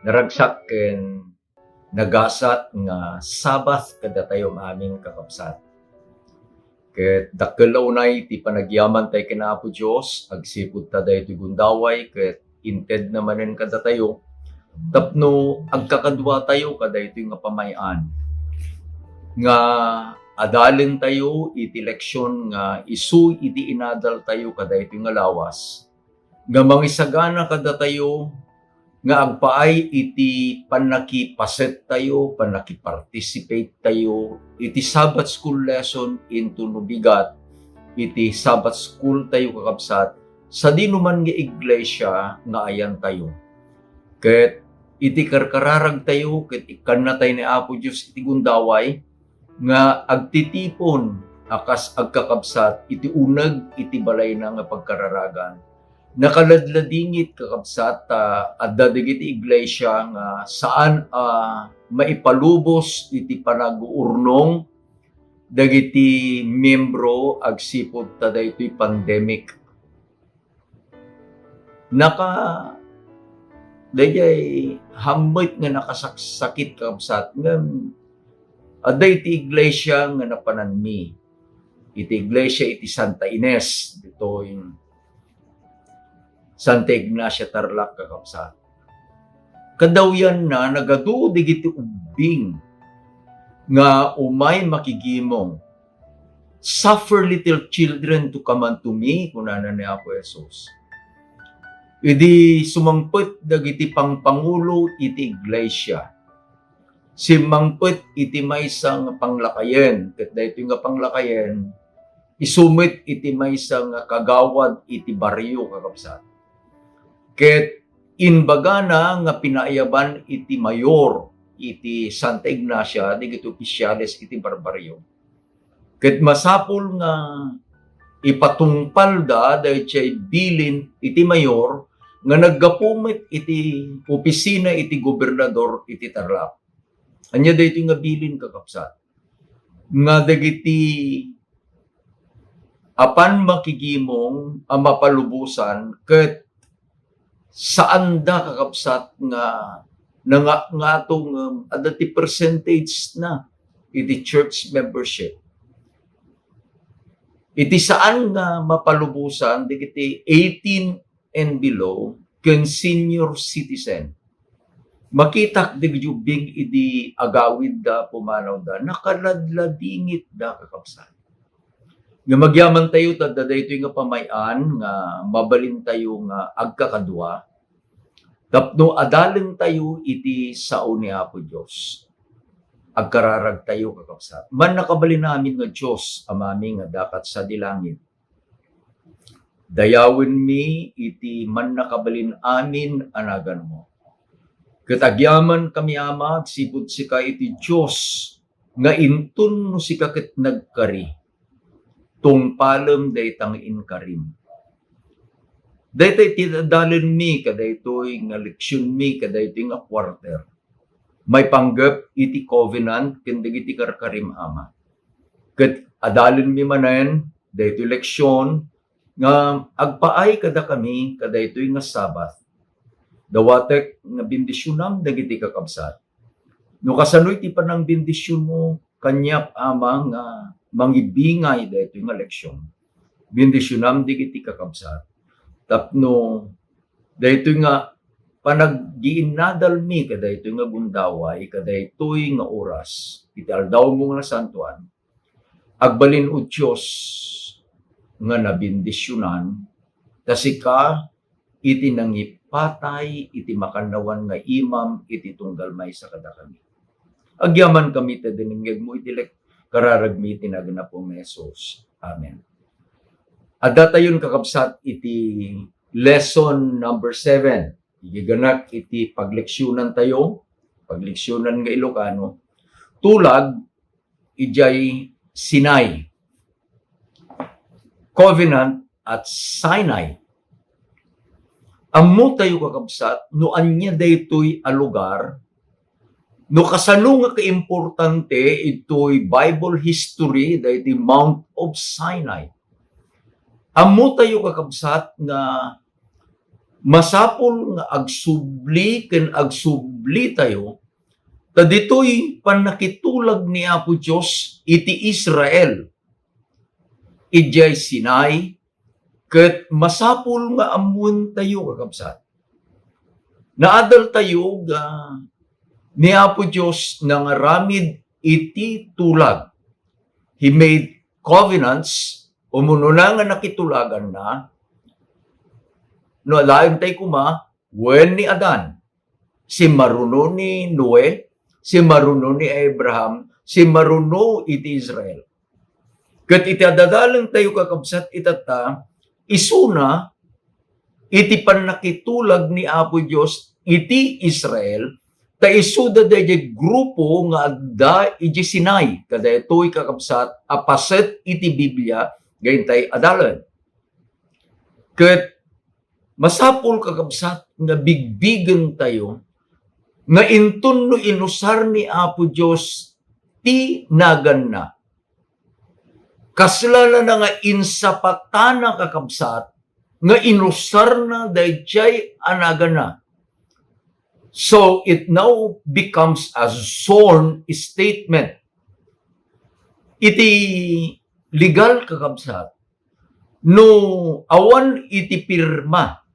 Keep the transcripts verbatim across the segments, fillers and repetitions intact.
Naragsak ken nagasat nga Sabbath kadatayo amin, kakabsat. Ket dakkel a unay ti panagyaman tayo ken Apo Dios, agsipud ta daytoy gundaway ket intedna manen kadatayo tapno agkakadua tayo kadaytoy nga pamay-an nga adalen tayo iti leksion nga isu iti inadal tayo kadaytoy nga lawas nga mangisagana kadatayo nga agpaay iti pannakipaset tayo, pannakiparticipate tayo iti Sabbath school lesson into no bigat iti Sabbath school tayo, kakabsat, sadino man nga iglesia nga ayan tayo. Ket iti karkararag tayo, ket ikkanna tayo ni Apo Dios iti gundaway, nga agtitipon a kas agkakabsat iti uneg iti balayna nga pagkararagan. Nakaladladingit, kakabsat, ta adda dagiti iglesia nga saan a maipalubos iti panag-urnong dagiti miembro agsipud ta daytoy pandemic. Naka-, daydiay hammet nga nakasaksakit, kabsat, ngem adda iti iglesia nga napananmi. Iti iglesia iti Santa Ines, ditoy Santa Ignacia Tarlac, kakabsat. Kadawyanna, nagadu dagiti ubbing nga umay makigimong. "Suffer little children to come unto me," kunana ni Apo Jesus. Idi sumangpet dagiti pangpangulo iti iglesia, simmangpet iti maysa nga panglakayen, ket daytoy nga panglakayen, isu met iti maysa nga kagawad iti barrio, kakabsat. Ket imbagana nga pinaayaban iti mayor iti Santa Ignacia dagiti opisyales iti barbarrio. Ket masapul nga ipatungpalda daydiay bilin iti mayor nga naggapu met iti opisina iti gobernador iti Tarlac. Ania daytoy nga bilin, kakabsat? Nga dagiti apan makigimong a mapalubosan ket saanda, kakabsat, nga nanga-, ngato ngem adda ti percentage na iti church membership. Iti saan nga mapalubosan dagiti eighteen and below ken senior citizen. Makitak dagiti ubbing idi agawidda, pumanawda, nakaladladingitda, kakabsat. Nga agyaman tayo, ta adda daytoy nga pamay-an nga mabalin tayo nga agkakadua tapno adalen tayo iti sao ni Apo Dios. Agkararag tayo, kakabsat. Mannakabalin amin nga Dios, Amami nga adda kat sadi langit, dayawenmi iti mannakabalin amin a naganmo. Ket agyaman kami, Ama, agsipud sika iti Dios nga inton no sika ket nagkari, tungpalem dayta nga inkarim. Dayta ti adalenmi kadaytoy nga leksionmi kadaytoy nga quarter. Maipanggep iti covenant ken dagiti karkarim, Ama. Ket adalenmi manen daytoy leksion nga agpaay kadakami kadaytoy nga Sabbath. Dawatek nga bendisionam dagiti kakabsat. No kasano iti panangbendisionmo kaniak, Ama, nga mangibingay daytoy nga leksion, bendisionam dagiti kakabsat tapno daytoy nga panaggiinnadalmi kadaytoy nga gundaway, kadaytoy nga oras, iti aldawmo nga nasantoan, agbalin, O Dios, nga nabendisionan, ta sika iti nangipatay iti makannawan nga imam iti tunggal maysa kadakami. Agyamankami ta dinengngegmo iti lek-, kararagmi iti nagan Apo nga Jesus. Amen. Addatayon, kakabsat, iti lesson number seven. Igiganak iti pagleksionan tayo, pagleksionan nga Ilocano. Tulag idiay Sinai. Covenant at Sinai. Ammo tayo, kakabsat, no ania daytoy a lugar, no kasano nga kaimportante itoy Bible history daytoy Mount of Sinai. Ammo tayo, kakabsat, nga Masapul nga agsubli ken agsublitayo ta ditoy pannakitulag ni Apo Dios iti Israel idiay Sinai, ket masapul nga ammoentayo, kakabsat. Naadaltayo nga ni Apo Dios nangaramid iti tulag. He made covenants, umunona nga nakitulaganna, no alaen tay kuma, wen ni Adan, simmaruno ni Noe, simmaruno ni Abraham, simmaruno iti Israel. Ket iti adadalentayo, kakabsat, itatta, isuna iti pannakitulag ni Apo Dios iti Israel, ta isuda daydiay grupo nga adda idiay Sinai, kadaytoy, kakabsat, a paset iti Biblia nga intay adalen. Ket masapul, kakabsat, nga bigbigentayo nga inton no inusar ni Apo Dios ti naganna, kasla na nga insapatana, kakabsat, nga inusarna daydiay a naganna. So it now becomes a sworn statement. Iti legal, kakabsat, no awan iti pirma,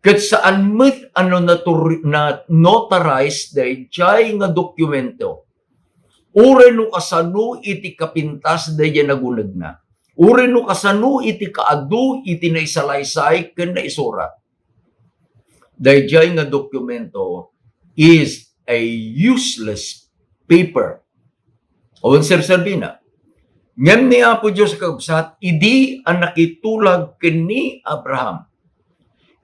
ket saan met a no natur-, na-, notarize daydiay nga dokumento, uray no kasano iti kapintas daydiay nagunegna, uray no kasano iti kaadu iti naisalaysay ken naisurat, daydiay nga dokumento is a useless paper. Awan serserbina. Ngem ni Apo Dios, kakabsat, idi a nakitulag ken ni Abraham,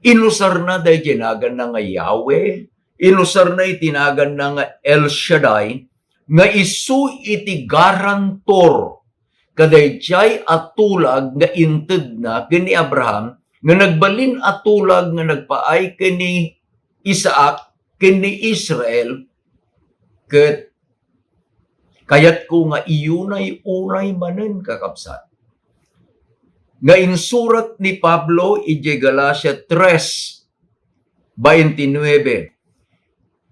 inusarna daydiay naganna nga Yahweh, inusarna iti naganna nga El Shaddai, nga isu iti garantor kadaydiay a tulag nga intedna ken ni Abraham, nga nagbalin a tulag nga nagpaay ken ni Isaac ken ni Israel, ket kayatko nga iyunay-unay manen, kakabsat, nga insurat ni Pablo idiay Galacia tres veintinueve,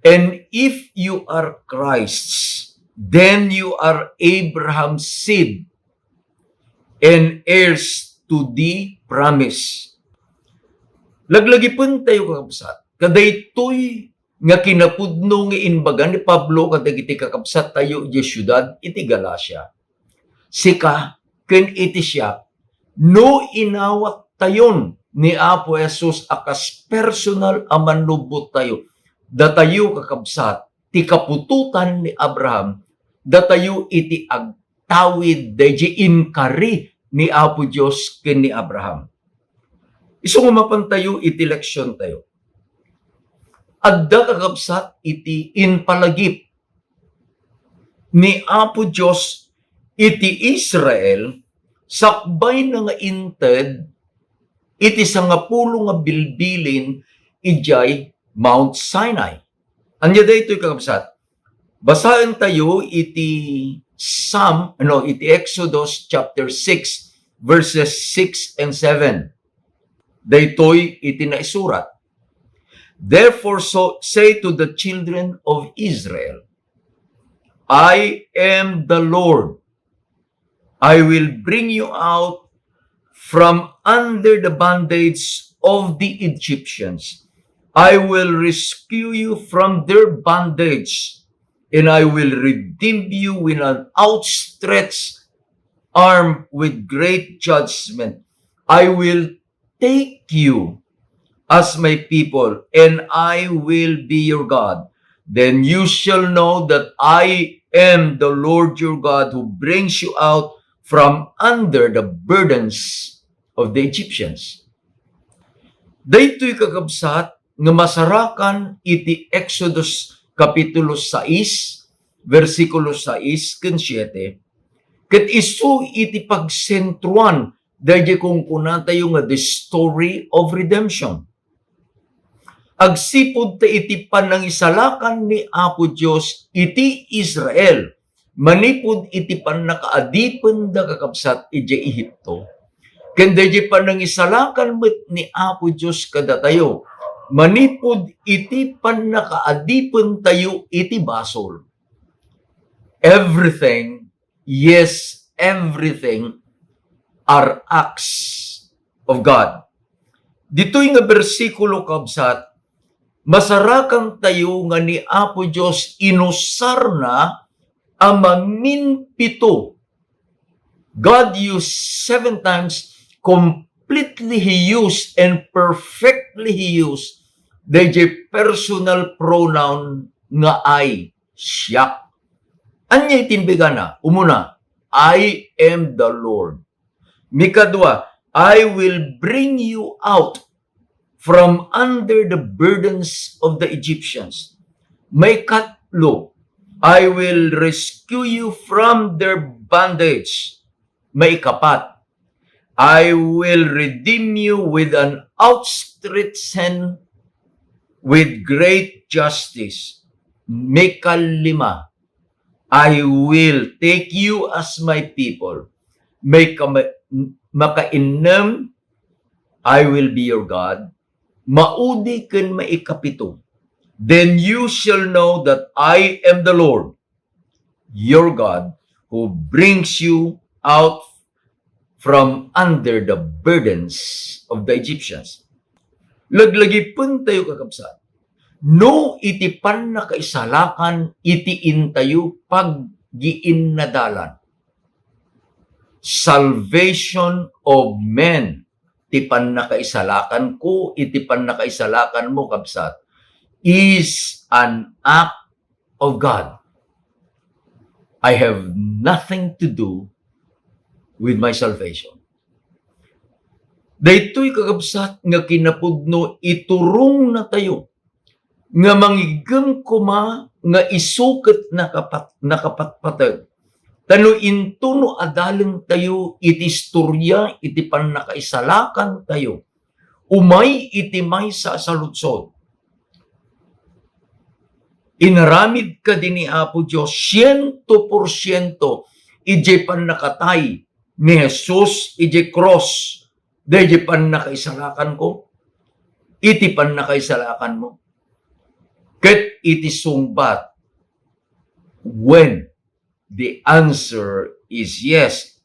"And if you are Christ's, then you are Abraham's seed and heirs to the promise." Laglagipentayo, kakabsat, kadaytoy nga kinapudno nga imbaga ni Pablo kadagiti kakabsattayo idiay siudad iti Galacia. Sika ken iti siak, no inawattayon ni Apo Jesus a kas personal a mannubbottayo, datayo, kakabsat, ti kaputotan ni Abraham, datayo iti agtawid daydiay inkari ni Apo Dios ken ni Abraham. Isu nga mapantayo iti leksiontayo. Adda, kakabsat, iti impalagip ni Apo Dios iti Israel sakbay na nga inted iti sangapulo nga bilbilin idiay Mount Sinai. Ania daytoy, kakabsat? Basaentayo iti Psalm, ano, iti Exodus chapter six, verses six and seven. Daytoy iti naisurat, "Therefore, so say to the children of Israel, 'I am the Lord. I will bring you out from under the bondage of the Egyptians. I will rescue you from their bondage, and I will redeem you with an outstretched arm, with great judgment. I will take you as my people, and I will be your God. Then you shall know that I am the Lord your God, who brings you out from under the burdens of the Egyptians.'" Daytoy, kakabsat, nga masarakan iti Exodus Kapitulo sais, bersikulo sais ken siete, ket isu iti pagsentroan daydiay kunkunatayo nga the story of redemption. Agsipud ta iti panangisalakan ni Apo Dios iti Israel manipud iti pannakaadipenda, kakabsat, idiay Egipto, ken daydiay panangisalakan met ni Apo Dios kadatayo Manipud iti pannakaadipentayo iti basol, everything, yes, everything are acts of God. Ditoy nga bersikulo, kabsat, masarakantayo nga ni Apo Dios inusarna a maminpito. God used seven times, completely He used and perfectly He used the personal pronoun nga I, siak. Ania iti imbagana? Umuna, "I am the Lord." Mikadua, "I will bring you out from under the burdens of the Egyptians." Maikatlo, "I will rescue you from their bondage." Maikapat, "I will redeem you with an outstretched hand with great justice." Mikalima, "I will take you as my people." May kama-, makainnem, "I will be your God." Maudi ken maikapito, "Then you shall know that I am the Lord, your God, who brings you out from under the burdens of the Egyptians." Laglagipentayo, kakabsat, no iti pannakaisalakan iti intayo paggiinnadalan. Salvation of men. Ti pannakaisalakan ko, iti pannakaisalakan mo, kabsat, is an act of God. I have nothing to do with my salvation. Daytoy, kakabsat, nga kinapudno, iturongnatayo nga mangiggem koma nga isu ket nakapat-, nakapatpateg. Ta no intono adalengtayo iti istoria iti pannakaisalakantayo, umay iti maysa a saludsod. Inaramid kadi ni Apo Dios siento porsiento idiay pannakatay ni Jesus idiay krus, daydiay pannakaisalakanko, iti pannakaisalakanmo, ket iti sungbat, when the answer is yes.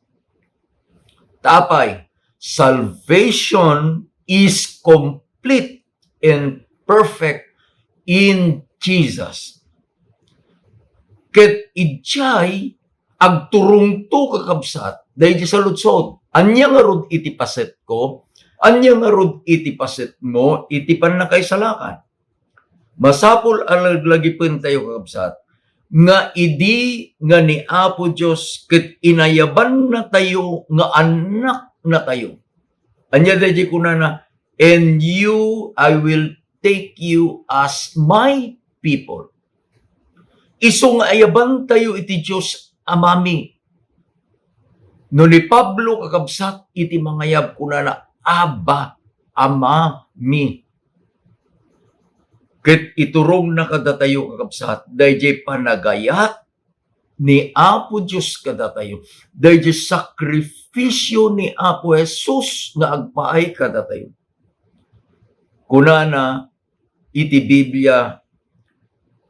Ta apay, salvation is complete and perfect in Jesus. Ket idiay agturongto, kakabsat, daydiay saludsod. Ania ngarud iti pasetko? Ania ngarud iti pasetmo iti pannakaisalakan? Masapul a laglagipentayo, kakabsat, nga idi nga ni Apo Dios ket inayabannatayo nga annaknatayo. Ania daydiay kunana? "And you, I will take you as my people." Isu nga ayabantayo iti Dios Amami. No ni Pablo, kakabsat, iti mangayab, kunana, "Abba, Amami." Ket iturongna kadatayo, kakabsat, daydiay panagayat ni Apo Dios kadatayo, daydiay sakrifisio ni Apo Jesus nga agpaay kadatayo. Kunana iti Biblia,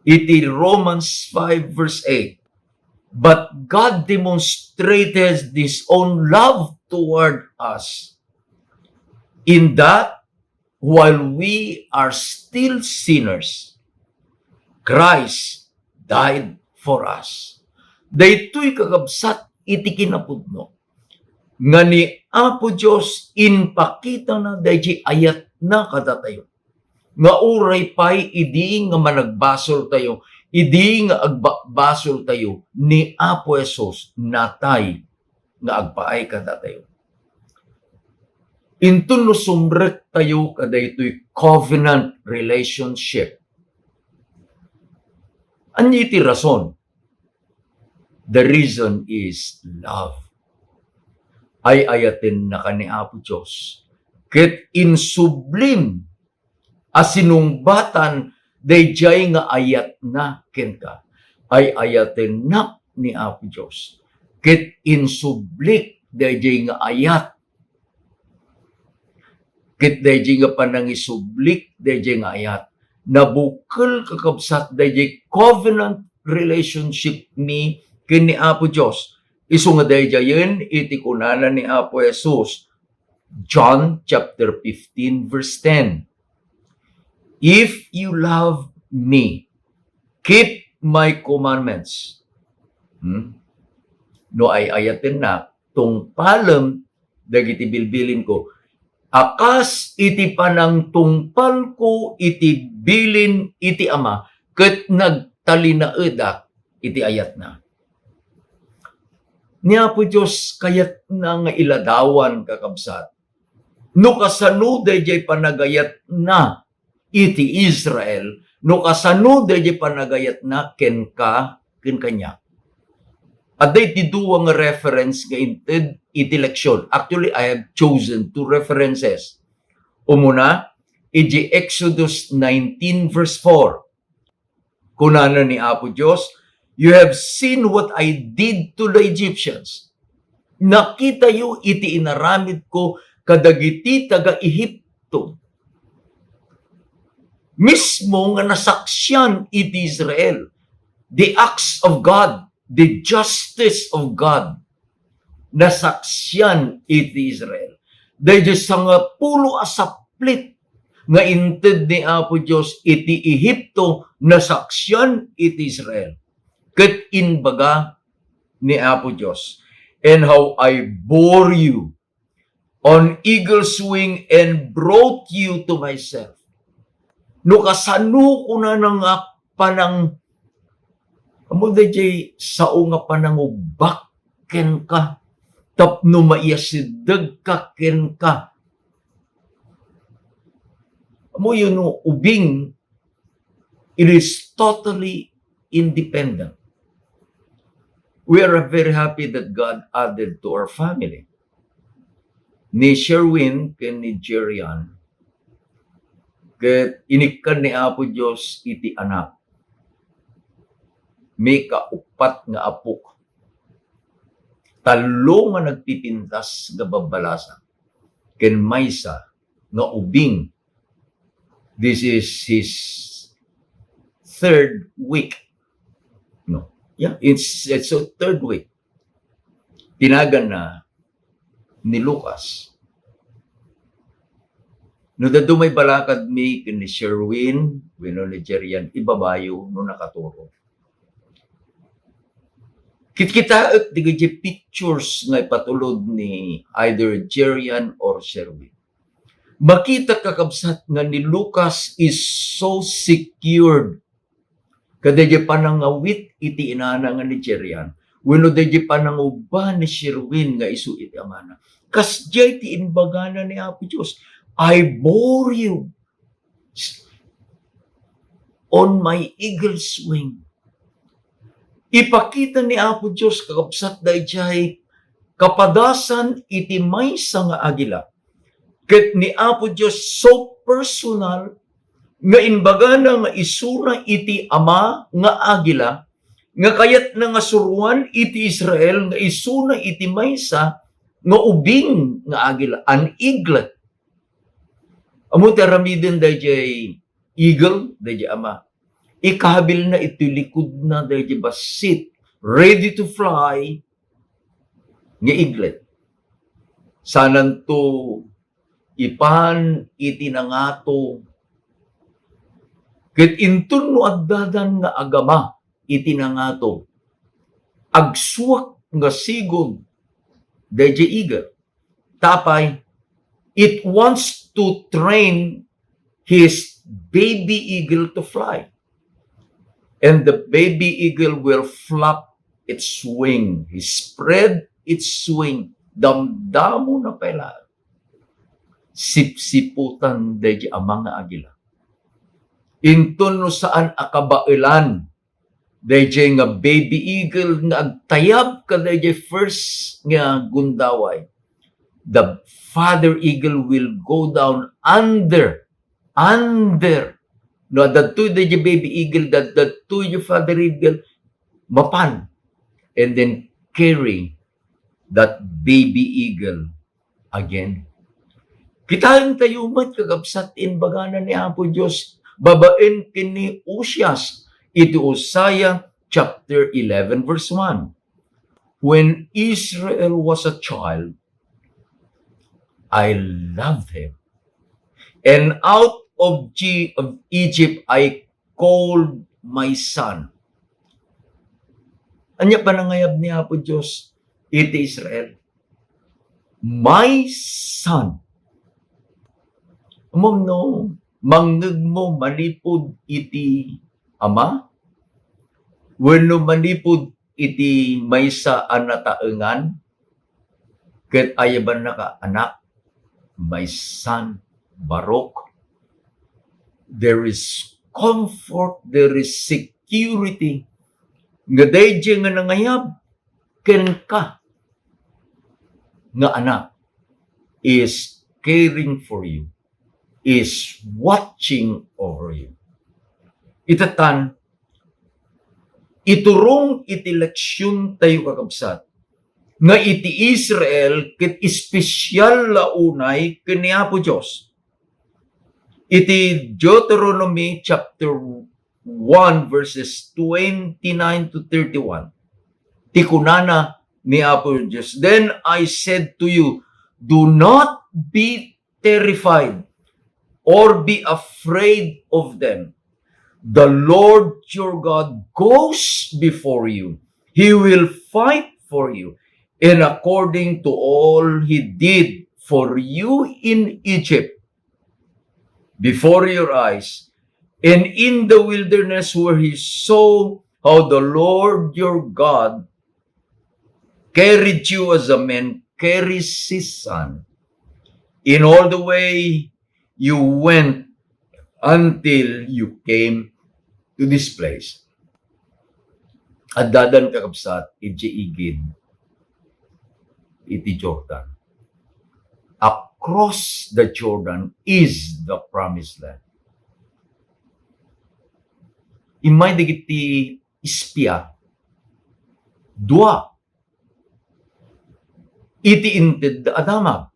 iti Romans five verse eight, "But God demonstrated His own love toward us, in that while we are still sinners, Christ died for us." Daytoy, kakabsat, iti kinapudno nga ni Apo Dios impakitana daydiay ayatna kadatayo, nga uray pay idi nga managbasoltayo, idi nga agbabasoltayo, ni Apo Jesus natay nga agpaay kadatayo. Inton no sumrektayo kadaytoy covenant relationship, ania iti rason? The reason is love. Ay-ayatennaka ni Apo Dios, ket insublim a sinungbatan daydiay nga ayatna kenka. Ay-ayatennak ni Apo Dios, ket insublik daydiay nga ayat. Ket daydiay nga panangisublik daydiay nga ayat, nabukel, kakabsat, daydiay covenant relationship mi ken ni Apo Dios. Isu nga daydiayen iti kunana ni Apo Jesus, John chapter fifteen, verse ten, "If you love me, keep my commandments." Hmm? No ay-ayatennak, tungpalem dagiti bilbilinko, a kas iti panangtungpalko iti bilin iti Ama, ket nagtalinaedak iti ayatna. Ni Apo Dios kayatna nga iladawan, kakabsat, no kasano daydiay panagayatna iti Israel, no kasano daydiay panagayatna kenka, ken kaniak. Adda iti dua nga reference nga inted iti leksion. Actually, I have chosen two references. Umuna, iti Exodus nineteen verse four. Kunana ni Apo Dios, "You have seen what I did to the Egyptians." Nakitayo iti inaramidko kadagiti taga-Egipto. Mismo nga nasaksian iti Israel, the acts of God, the justice of God, nasaksian iti Israel. Daydiay sangapulo a saplit nga inted ni Apo Dios iti Egipto, nasaksian iti Israel. Ket imbaga ni Apo Dios, "And how I bore you on eagle's wing and brought you to myself." No kasano kunana nga panang-, amo daydiay sao nga panangubbak kenka tapno maiyasidegka kenka. Amo yun, no, ubing, it is totally independent. We are very happy that God added to our family ni Sherwin ken ni Jerian, ket inikkan ni Apo Dios iti anak. Mika, uppat nga apok. Tallo nga nagpipintas nga babbalasa, ken maysa nga ubing. This is his third week. No. Yeah, it's, it's a third week. Tinagan na ni Lucas. No dadduma may balakadmi ken ni Sherwin wenno ni Jerian, ibabayo no nakaturo. Kitkitaek dagiti pictures nga ipatulod ni either Jerian or Sherwin. Makita, kakabsat, nga ni Lucas is so secured kadaydi panangawit iti inana nga ni Jerian, wenno daydi panangubba ni Sherwin nga isu iti amana. Kasdiay ti imbagana ni Apo Dios, "I bore you on my eagle's wing." Ipakita ni Apo Dios, kakabsat, daydiay kapadasan iti maysa nga agila. Ket ni Apo Dios so personal nga imbagana nga isuna iti Ama nga agila, nga kayatna nga suroan iti Israel nga isuna iti maysa nga ubing nga agila, an eaglet. Ammo ti aramiden daydiay eagle, daydiay ama. Ikahabilna iti likudna daydiay bassit, ready to fly, nga eaglet. Sananto ipan iti nangato. Ket inton no addadan nga agama iti nangato, agsuak nga sigud daydiay eagle. Ta apay, it wants to train his baby eagle to fly. And the baby eagle will flap its wing. He spread its wing. Damdamona pay laeng. Sipsiputan daydiay ama nga agila. Inton no saan a kabaelan daydiay nga baby eagle nga agtayab kadaydiay first nga gundaway, the father eagle will go down under, under. No, adda daydiay baby eagle, adda daydiay father eagle, mapan, and then carry that baby eagle again. Kitaentayo met, kakabsat, imbagana ni Apo Dios babaen ken ni Oseas iti Hosea chapter eleven, verse one. "When Israel was a child, I loved him. And out of G-, of Egypt, I called my son." Ania panangayab ni Apo Dios iti Israel? "My son." Ammom no mangngegmo manipud iti ama wenno manipud iti maysa a nataengan ket ayabannaka, "Anak, my son, Baruch." There is comfort, there is security nga daydiay nga nangayab kenka nga anak is caring for you, is watching over you. Itatan, iturong iti leksiontayo, kakabsat, nga iti Israel ket espesial la unay ken ni Apo Dios. Iti Deuteronomy chapter one, verses twenty-nine to thirty-one, ti kunana ni Apo Dios, "Then I said to you, do not be terrified or be afraid of them. The Lord your God goes before you. He will fight for you, and according to all he did for you in Egypt, before your eyes, and in the wilderness where he saw how the Lord your God carried you as a man carries his son, in all the way you went until you came to this place." Addadan, kakabsat, idiay igid iti Jordan. Across the Jordan is the promised land. Immay dagiti espia, dua iti inted a damag.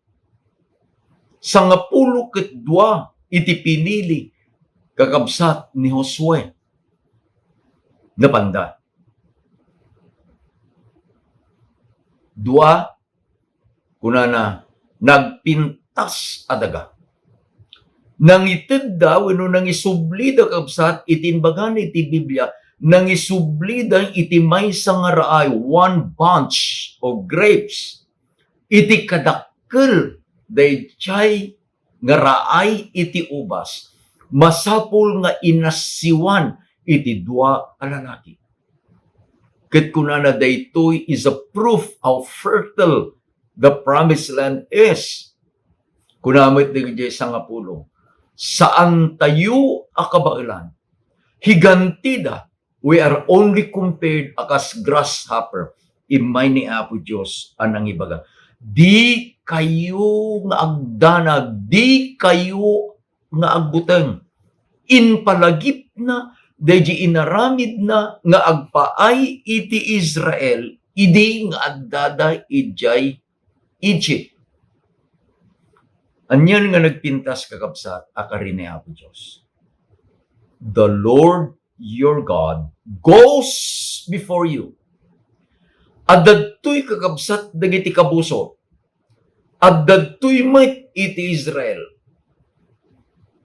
Sangapulo ket dua iti pinili, kakabsat, ni Josue. Napanda. Dua, kunana, nagpintas a daga. Nangitedda wenno nangisublida, kabsat, iti imbaga iti Biblia, nangisublida iti maysa nga raay, one bunch of grapes. Iti kadakkel daydiay nga raay iti ubas, masapul nga inassiwan iti dua a lalaki. Ket kunana, "Daytoy is a proof how fertile the promised land is." Kuna met dagiti sangapulo, "Saantayo a kabaelan. Higantida, we are only compared a kas grasshopper." Immay ni Apo Dios a nangibaga, "Dikayo nga agdanag, dikayo nga agbuteng." Impalagipna daydi inaramidna nga agpaay iti Israel idi nga addada idiay Egypt. Anian nga nagpintas, kakabsat, a kari ni Apo Dios? "The Lord your God goes before you." Adda ditoy, kakabsat, dagiti kabusor. Adda ditoy met iti Israel.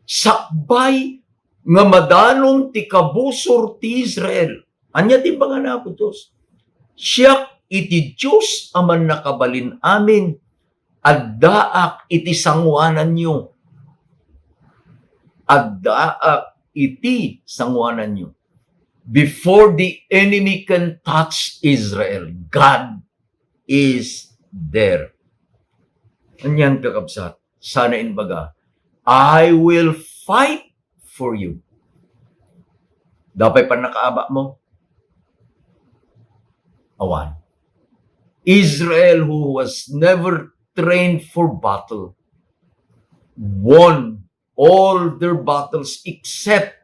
Sakbay nga madanon ti kabusor ti Israel. Ania ti imbaga ni Apo Dios? "Siak iti Dios a mannakabalin amin. Addaak iti sanguananyo." Addaak iti sanguananyo. Before the enemy can touch Israel, God is there. Anian, kakabsat, sana imbaga, "I will fight for you." Dapay pannakaabamo? Awan. Israel, who was never trained for battle, won all their battles except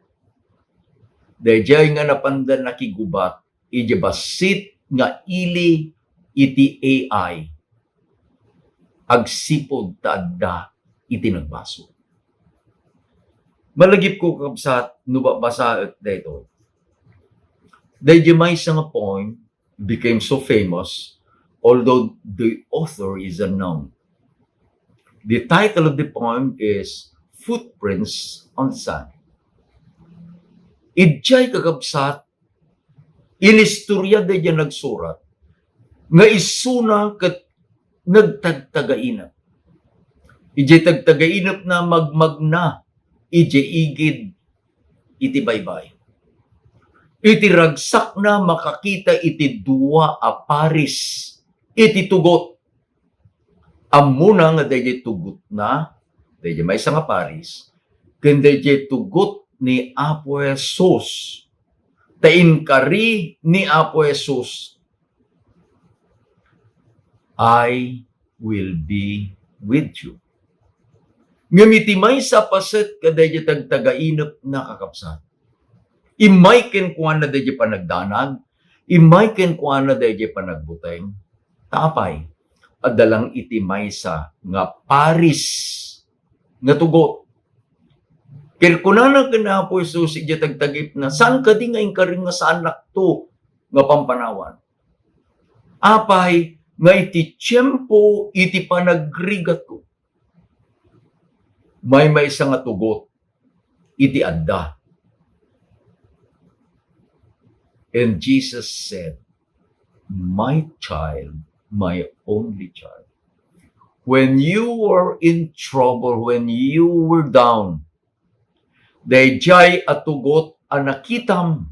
daydiay nga napanda nakigubat idiay bassit nga ili iti A I, agsipud ta adda iti nagbasol. Malagipko, kakabsat, no babasaek daytoy. Daydi maysa nga poem became so famous, although the author is unknown. The title of the poem is Footprints on Sand. Idiay, kakabsat, inistorya daydi nagsurat nga isuna ket nagtagtagainep. Idiay tagtagainepna, magmagna idiay igid iti baybay. Iti ragsakna, makakita iti dua a paris iti tugot. Ammona nga daydiay tugotna, daydiay maysa nga paris, ken daydiay tugot ni Apo Jesus. Ta inkari ni Apo Jesus, "I will be with you." Ngem iti maysa a paset kadaydiay tagtagainepna, kakabsat, immay kenkuana daydiay panagdanag, immay kenkuana daydiay panagbuteng. Ta apay? Adda lang iti maysa nga paris nga tugot. Ket kunana ken Apo Jesus idiay tagtagainepna, "Saan kadi nga inkari nga saannakto nga pampanawan? Apay nga iti tiempo iti panagrigatko, maymaysa nga tugot iti adda." And Jesus said, "My child, my only child, when you were in trouble, when you were down, daydiay a tugot a nakitam,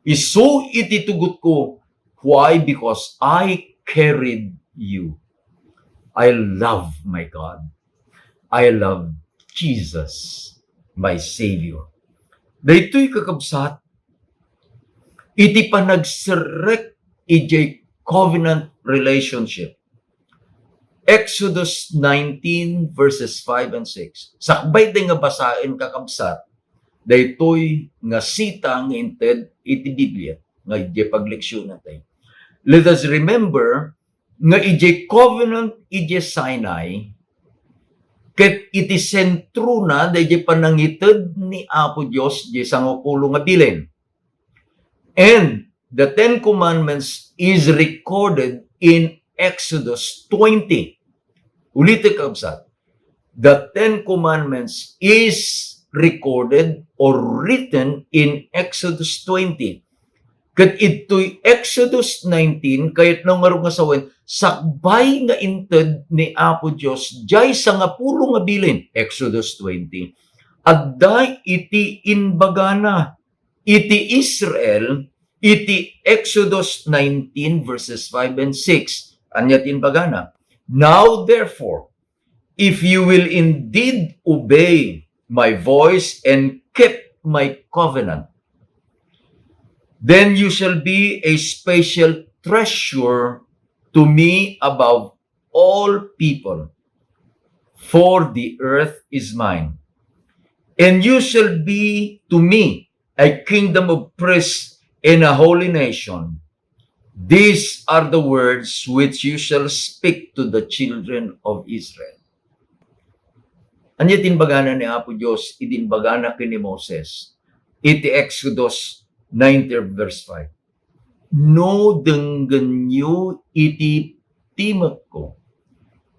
isu iti tugotko. Why? Because I carried you." I love my God. I love Jesus, my Savior. Daytoy, kakabsat, iti panagserrek idiay covenant relationship. Exodus nineteen, verses five and six. Sakbay ti nga basaen, kakabsat, daytoy nga sita nga inted iti Biblia nga idiay pagleksyonan tayo. Let us remember nga idiay covenant idiay Sinai, ket iti sentrona daydiay panangited ni Apo Dios idiay sangapulo nga bilin. And the Ten Commandments is recorded in Exodus twenty. Ulitek, kabsat. The Ten Commandments is recorded or written in Exodus twenty. Ket idtoy Exodus nineteen, kayatna ngarud nga sawen, sakbay nga inted ni Apo Dios diay sangapulo nga bilin, Exodus twenty, adda iti imbagana iti Israel iti Exodus nineteen, verses five and six. Ania ti imbagana? "Now, therefore, if you will indeed obey my voice and keep my covenant, then you shall be a special treasure to me above all people, for the earth is mine. And you shall be to me a kingdom of priests and a holy nation. These are the words which you shall speak to the children of Israel." Ania ti imbagana ni Apo Dios idi imbagana ken ni Moses iti Exodus nineteen, verse five? "No denggenyo iti timekko,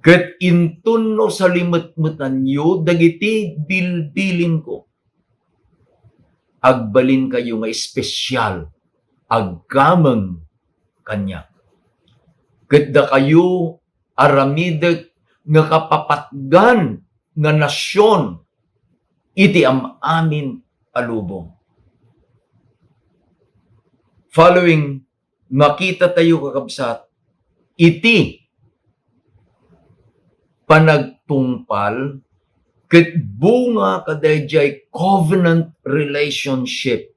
ket inton no salimetmetanyo dagiti bilbilinko, agbalinkayo nga espesial agameng kaniak. Ket dakayo aramidek nga kapapatgan nga nasion iti am-amin a lubong." Following, makita tayo, kakabsat, iti panagtungpal ket bunga kadaydiay covenant relationship.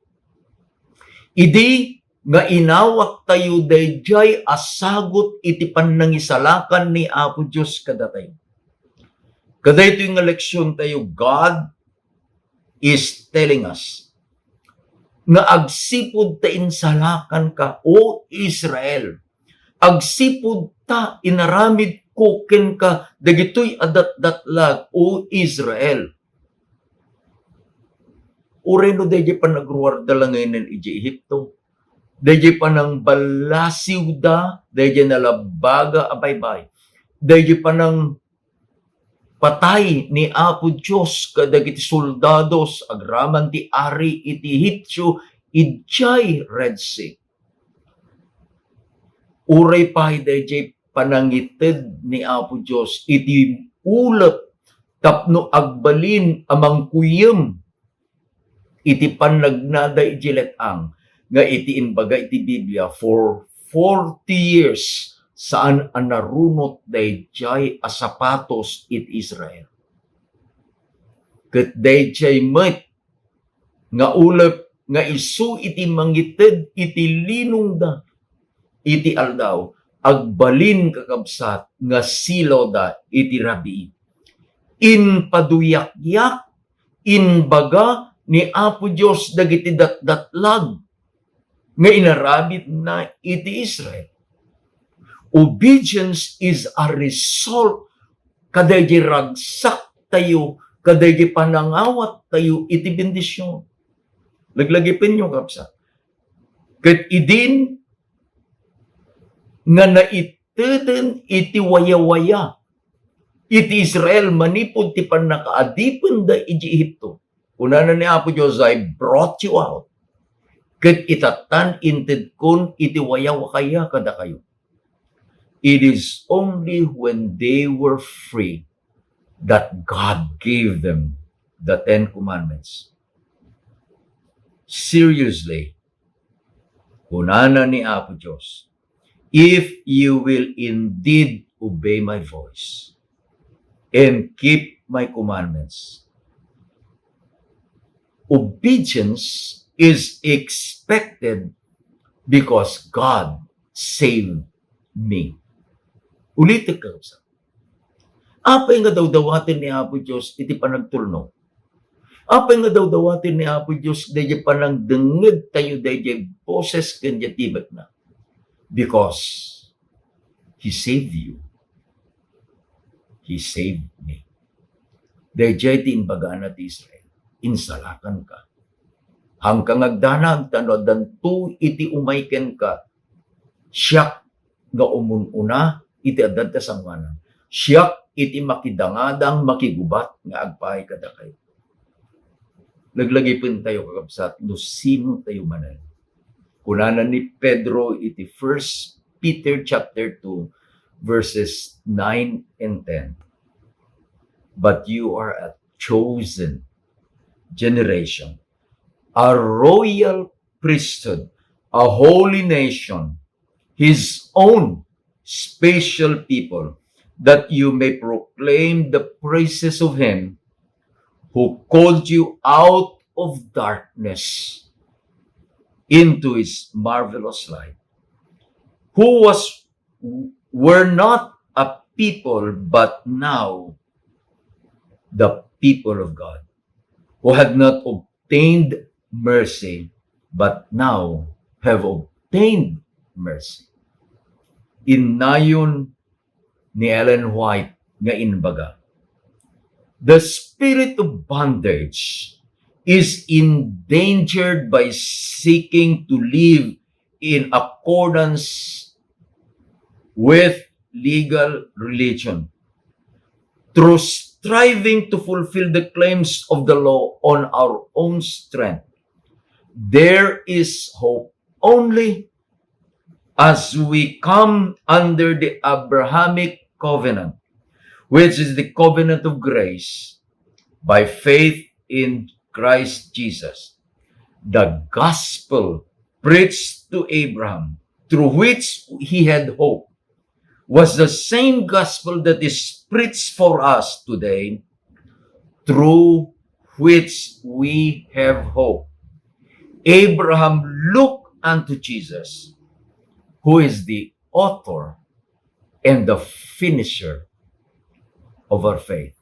Idi nga inawat tayo daydiay a sagut iti pannangisalakan ni Apo Dios kadatayo. Kadaytoy nga leksion tayo, God is telling us nga agsipud ta insalakanka, O Israel, agsipud ta inaramidko kenka dagitoy a datdatlag, O Israel. Uray no daydiay panagruarda laengen idiay Egipto, daydiay panangballasiwda daydiay nalabbaga a baybay, daydiay panangpatay ni Apo Dios kadagiti soldados agraman ti ari iti Egipcio idiay Red Sea. Uray pay daydiay panangited ni Apo Dios iti ulep tapno agbalin a mangkuyem iti pannagnada iti let-ang nga iti imbaga iti Biblia, for forty years, saan a narunot daydiay a sapatos iti Israel. Ket daydiay met nga ulep nga isu iti mangited iti linongda iti aldaw, agbalin, kakabsat, nga silawda iti rabii. Impaduyakyak, imbaga ni Apo Dios dagiti datdatlag nga inaramidna iti Israel. Obedience is a result kadaydi ragsaktayo, kadaydi panangawattayo iti bendision. Laglagipenyo, kabsat. Ket idin nga naiteden iti wayawaya iti Israel manipud ti pannakaadipenda iti Egipto. Kunana ni Apo Dios, "I brought you out." Ket itatan intedkon iti wayawaya kadakayo. It is only when they were free that God gave them the Ten Commandments. Seriously, kunana ni Apo Dios, "If you will indeed obey my voice and keep my commandments," obedience is expected because God saved me. Ulitek, kakabsat. Apay nga dawdawaten ni Apo Dios iti panagtulnog? Apay nga dawdawaten ni Apo Dios daydiay panangdengngegtayo daydiay boses ken diay timekna? Because He saved you. He saved me. Daydiay ti imbagana ti Israel, "Insalakanka. Haanka nga agdanag, ta no addanto iti umay kenka, siak nga umun-una iti adda ti sangoanan. Siak iti makidangadang, makigubat nga agpaay kadakayo." Laglagipentayo, kakabsat, no sino tayo manen. Kunana ni Pedro iti First Peter chapter two, verses nine and ten, "But you are a chosen generation, a royal priesthood, a holy nation, his own special people, that you may proclaim the praises of him who called you out of darkness into his marvelous light, who was, were not a people, but now the people of God, who had not obtained mercy, but now have obtained mercy." Innayon ni Ellen White nga imbaga, "The spirit of bondage is endangered by seeking to live in accordance with legal religion, through striving to fulfill the claims of the law on our own strength. There is hope only as we come under the Abrahamic covenant, which is the covenant of grace, by faith in Christ Jesus. The gospel preached to Abraham, through which he had hope, was the same gospel that is preached for us today, through which we have hope." Abraham looked unto Jesus, who is the author and the finisher of our faith.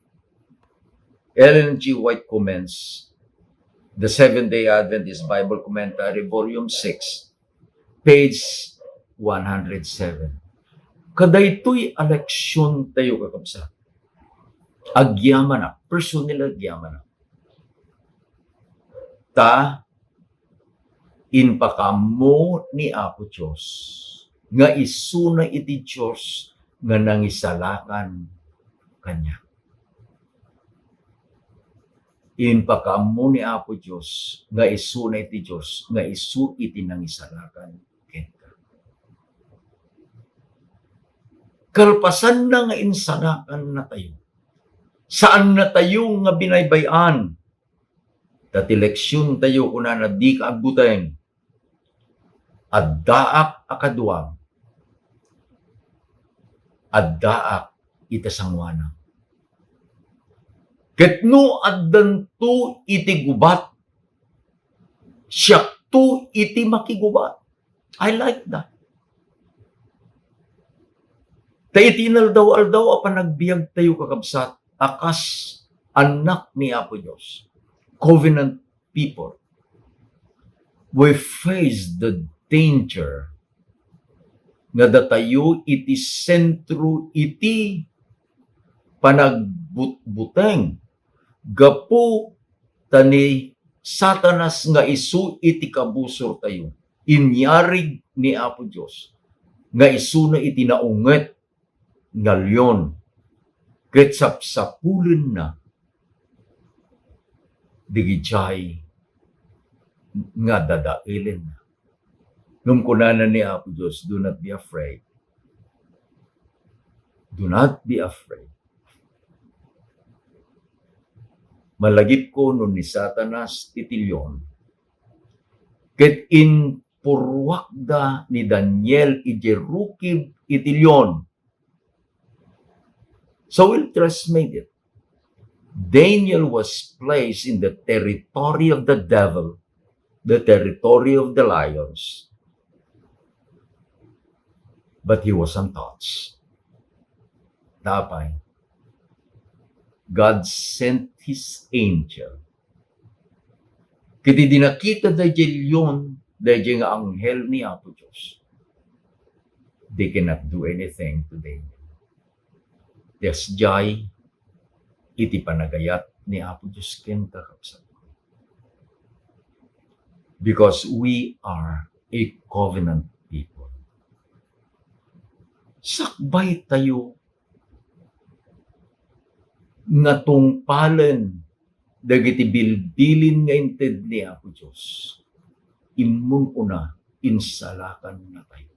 Ellen G. White comments, The Seventh-day Adventist Bible Commentary, Volume six, page one hundred seven. Kadaytoy a leksiontayo, kakabsat, agyamanak, personally agyamanak. Ta impakaammo ni Apo Dios nga isuna iti Dios nga nangisalakan kaniak. Impakaammo ni Apo Dios nga isuna iti Dios nga isu iti nangisalakan kenka. Kalpasanna nga insalakannatayo, saannatayo nga binaybay-an. Ta ti leksiontayo, kunana, dika agbuteng. Addaak a kaduam. Addaak iti sangoanam. Ket no addanto iti gubat, siakto iti makigubat. I like that. Ta iti inaldaw-aldaw a panagbiagtayo, kakabsat, a kas annak ni Apo Dios, covenant people, we face the danger nga datayo iti sentro iti panagbutbuteng gapu ta ni Satanas nga isu iti kabusortayo, inyarig ni Apo Dios nga isuna iti naunget nga leon, ket sapsapulenna dagidiay nga dadaelenna. Ngem kunana ni Apo Dios, "Do not be afraid. Do not be afraid." Malagipko no ni Satanas iti leon, ket impurruakda ni Daniel idiay rukib iti leon. So we'll translate it. Daniel was placed in the territory of the devil, the territory of the lions, but he was untouched. Apay? God sent his angel. Ket idi nakita daydiay leon, daydiay nga anghel ni Apo Dios, they cannot do anything to Daniel. Yes, jay iti panagayat ni Apo Dios ken kakabsat. Because we are a covenant people. Sakbay tayo nga tungpalen dagiti bilbilin nga inted ni Apo Dios. Immuna, insalakannatayo.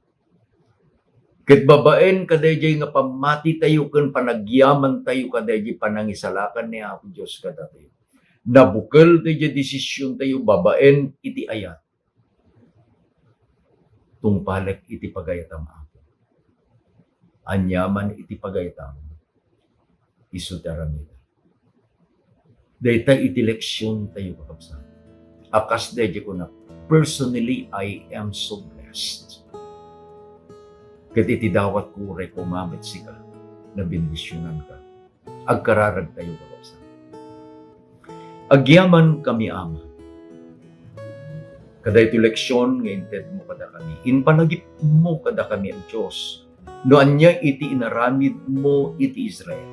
Ket babaen kadaydiay nga pammatitayo ken panagyamantayo kadaydiay panangisalakan ni Apo Dios kadatayo, nabukel daydiay desisiontayo babaen iti ayat. Tungpalek iti pagayatam, Apo. Aniaman iti pagayatam, isu ti aramidek. Dayta iti leksiontayo, kakabsat. A kas daydiay kunak, personally, I am so blessed. Ket iti dawatko, uray koma met sika, nabendisionanka. Agkararagtayo, kakabsat. Agyamankami, Ama. Kadaytoy leksion nga intedmo kadakami, impalagipmo kadakami, a Dios, no ania iti inaramidmo iti Israel.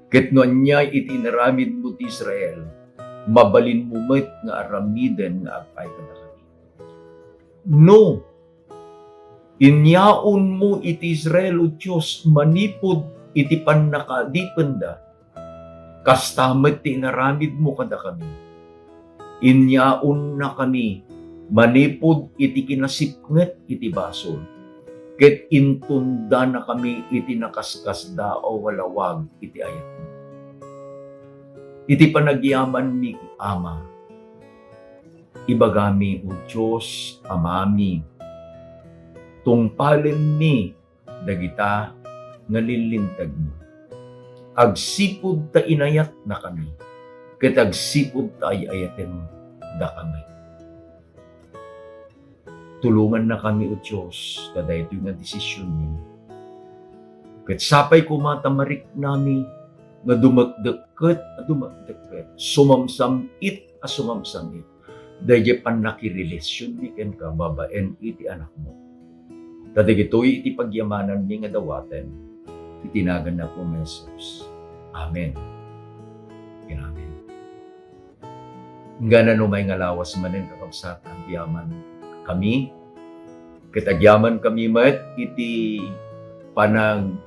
Ket no ania iti inaramidmo ti Israel, mabalinmo met nga aramiden nga agpay kadakami. No inyaonmo iti Israel, O Dios, manipud iti pannakaadipenda, kasta met ti inaramidmo kadakami. Inyaonnakami manipud iti kinasipnget iti basol, ket intundanakami iti nakaskasdaaw a lawag iti ayatmo. Iti panagyamanmi, Ama, ibagami, O Dios, Amami, tungpalenmi dagita nga lillintegmo. Agsipud ta inayatnakami, ket agsipud ta ay-ayatendakami. Tulongannakami, O Dios, kadaytoy nga desisionmi. Ket sapay koma ta mariknami nga dumekdekket a dumekdekket, sumamsam-it a sumamsam-it, daydiay pannakirelasionmi kenka babaen iti Anakmo. Ta dagitoy iti pagyamananmi nga dawatem iti nagan ni Apo Jesus. Amen. Amen. Nganano may nga lawas manen, kakabsat, agyaman kami, ket agyaman kami met iti panag-share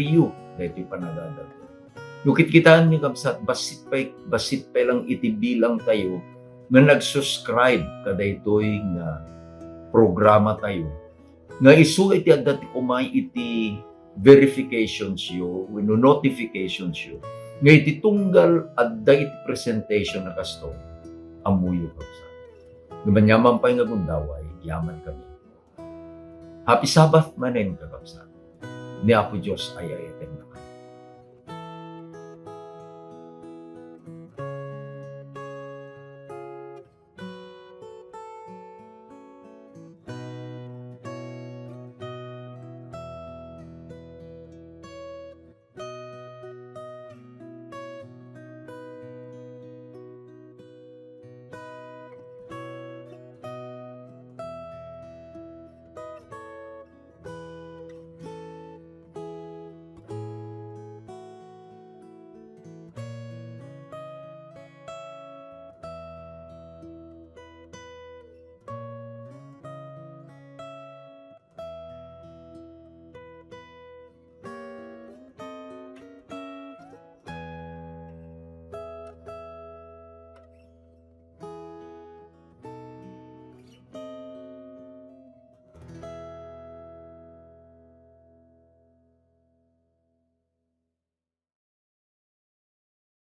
you daytoy panagadal. No kitkitaenmi, kabsat, bassit pay, bassit pay lang iti bilang tayo nga nag-subscribe kadaytoy nga programa tayo, nga isu iti adda ti umay iti verifications yo wenno notifications yo, nga iti tunggal adda iti presentation a kasto, ammoyo, kabsat. No manyaman pay nga gundaway, agyaman kami. Happy Sabbath manen, kakabsat. Ni Apo Dios ay ayaten.